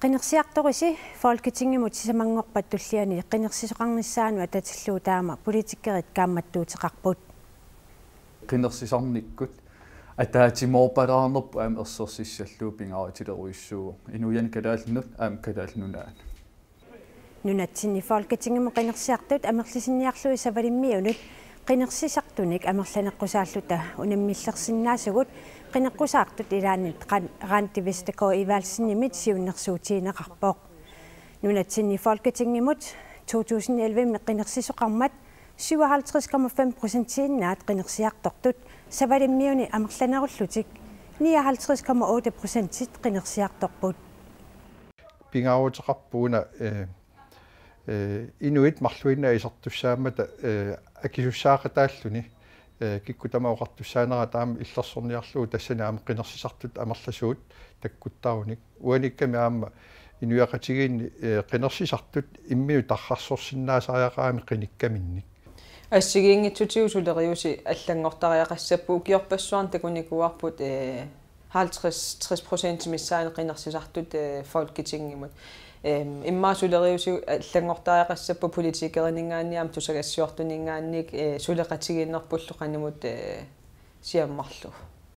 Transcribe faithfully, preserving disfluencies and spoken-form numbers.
Qinersiartorisi Folketingimut sisamanngorpat tulliani qinersisoqarnissaanut atatillugu taama politikerit kaammattuuteqarput. Qinersisarnikkut ataatsimoorpalaarnerput aamma ersersissallugu pingaarutilerujussuuvoq inuiannut kalaallinut aamma Kalaallit Nunaannut. Nunatsinni Folketingimut qinersiartut amerlisinniarlugit Savalimmiunut qinersisartunik amerlaneqqusaalluta unammillersinnaasugut qineqqusaartut ilaanni Randi Vestergaard Evaldsenimit siunnersuutigineqarpoq. Nunatsinni Folketingimut to tusind elleve qinersisoqarmat syvoghalvtreds komma fem procentiinnaat qinersiartortut Savalimmiuni amerlanerullutik nioghalvtreds komma otte procentit qinersiartorput. Pingaaruteqarpoq una inuit marluinnaat isertussaammata akisussaaqataalluni kikkut tamaat oqartussaaneraat aamma illersorniarlugu tassani aamma qinersisartut amerlasuut takkuttarunik. Uanikkami aamma inuiaqatigiinni qinersisartut imminut tarrarsorsinnaasariaqaramik qinikkaminnik. Assigiinngitsutigut suleriusi allanngortariaqassapput ukiorpassuarni takunikuuarput halvtreds tres procent missaani qinersisartut Folketingimut. Immaqa suleriusi allanngortariaqassapput politikerininngaanniit aamma tusagassiortuninngaanniit suleqatigiinnerpullu qanimut siammarlugu.